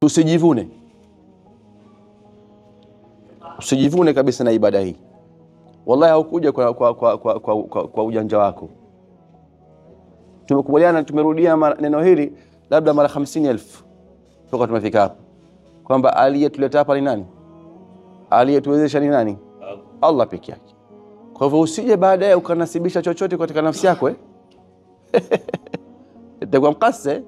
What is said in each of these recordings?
Usijivune, usijivune kabisa na ibada hii. Wallahi haukuja kwa ujanja wako. Tumekubaliana, tumerudia neno hili labda mara 50,000 toka tumefika hapa, kwamba aliyetuleta hapa ni nani? Aliyetuwezesha ni nani? Allah peke yake. Kwa hivyo usije baadaye ukanasibisha chochote katika nafsi yako eh? Itakuwa mkase.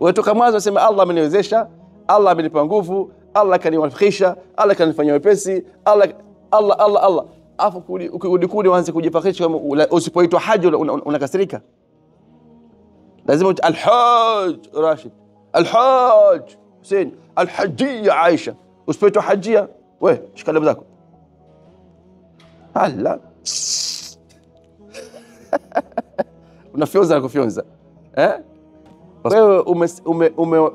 Wewe toka mwanzo useme Allah ameniwezesha, Allah amenipa nguvu, Allah kaniwafikisha, Allah kanifanyia wepesi, Allah Allah Allah Allah. Afu ukirudi uanze kujifakhrisha kama usipoitwa haji unakasirika. Lazima Alhaj Rashid, Alhaj Hussein, Alhajia Aisha. Usipoitwa hajia, we shika adabu zako. Allah. Unafyonza na kufyonza. Eh? Wewe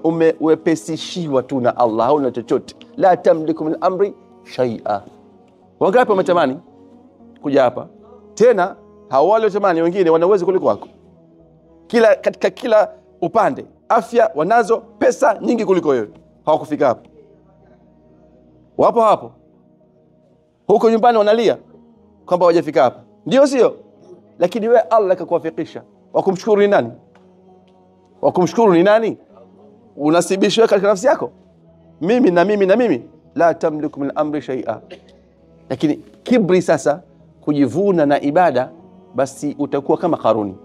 umewepesishiwa tu na Allah, hauna chochote. La tamliku min amri shay'a. Wangapi wametamani kuja hapa? Tena hao wale watamani wengine wana uwezo kuliko wako. Kila katika kila upande, afya wanazo, pesa nyingi kuliko wewe. Hawakufika hapo. Wapo hapo. Huko nyumbani wanalia kwamba hawajafika hapa. Ndio sio? Lakini wewe Allah akakuwafikisha. Wakumshukuru ni nani? Wakumshukuru ni nani? Unasibishwa katika nafsi yako. Mimi na mimi na mimi, la tamliku min amri shay'a. Lakini kibri sasa, kujivuna na ibada, basi utakuwa kama Karuni.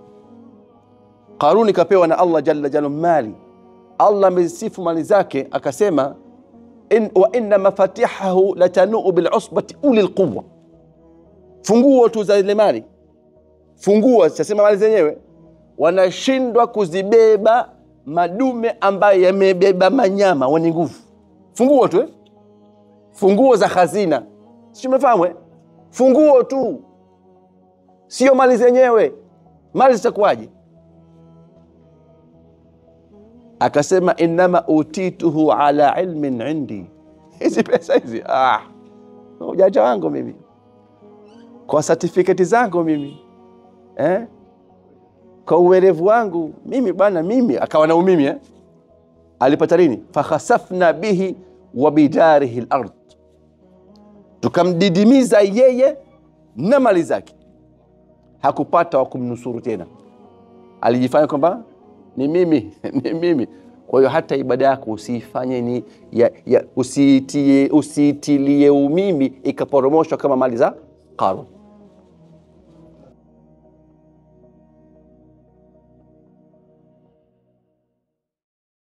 Karuni kapewa na Allah jalla jalaluhu mali. Allah amesifu mali zake akasema wa inna mafatihahu latanuu bil usbati ulil quwwa. Funguo tu za ile mali, funguo sasema mali zenyewe wanashindwa kuzibeba madume ambaye yamebeba manyama wenye nguvu. Funguo tu eh? Funguo za hazina. Sio mnafahamu eh? Funguo tu. Sio mali zenyewe. Mali zitakuwaje? Akasema inama utituhu ala ilmin indi. Hizi pesa hizi, ah, ujanja wangu mimi, kwa certificate zangu mimi, eh? Kwa uwerevu wangu mimi bwana mimi. Akawa na umimi eh? Alipata nini? Fakhasafna bihi wa bidarihi al-ard, tukamdidimiza yeye na mali zake. Hakupata wa kumnusuru tena. Alijifanya kwamba ni mimi, ni mimi. Kwa hiyo hata ibada yako usifanye ni ya usiitilie umimi ikaporomoshwa kama mali za Qarun.